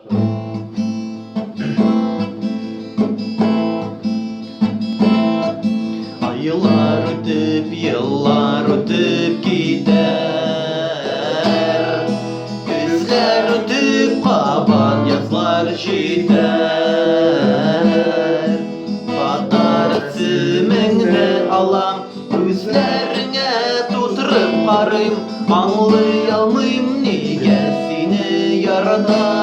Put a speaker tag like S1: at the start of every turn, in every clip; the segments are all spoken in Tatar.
S1: Айлар үтеп, еллар үтеп китәр. Көзләр үтеп, кабат язлар җитәр. Татар исемеңне алам, күзләреңә тутырып карыйм, аңлый алмыйм, нигә сине яратам.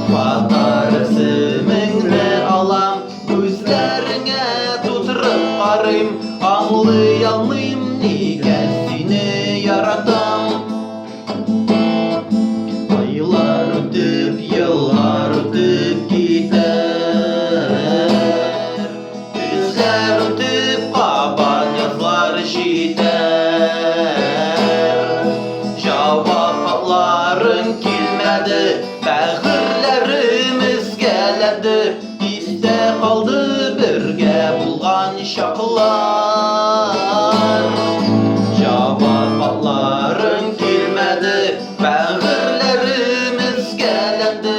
S1: Татар исемеңне алам, күзләреңә тутырып карыйм, аңлый алмыйм, нигә сине яратам. Айлар үтеп, еллар үтеп китәр. Көзләр үтеп, кабат язлар җитәр. Җавап хатларың килмәде, бәгырьләрем өзгәләнде. Истә калды бергә булган чаклар. Җавап хатларың килмәде, бәгырьләрем өзгәләнде.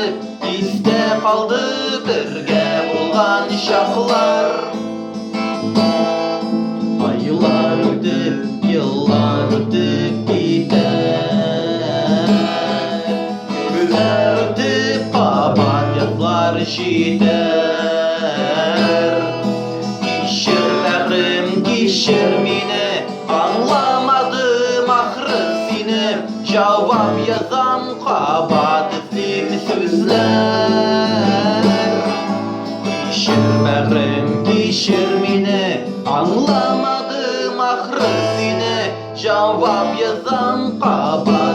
S1: Истә калды бергә булган чаклар. Айлар үтеп, еллар үтеп китәр. Көзләр үтеп, кабат язлар җитәр. Кичер, бәгърем, кичер мине, аңламадым ахры сине. Җавап язам, кабат эзлим сүзләр. Кичер, бәгърем, кичер мине, аңламадым ахры сине. Җавап язам, кабат.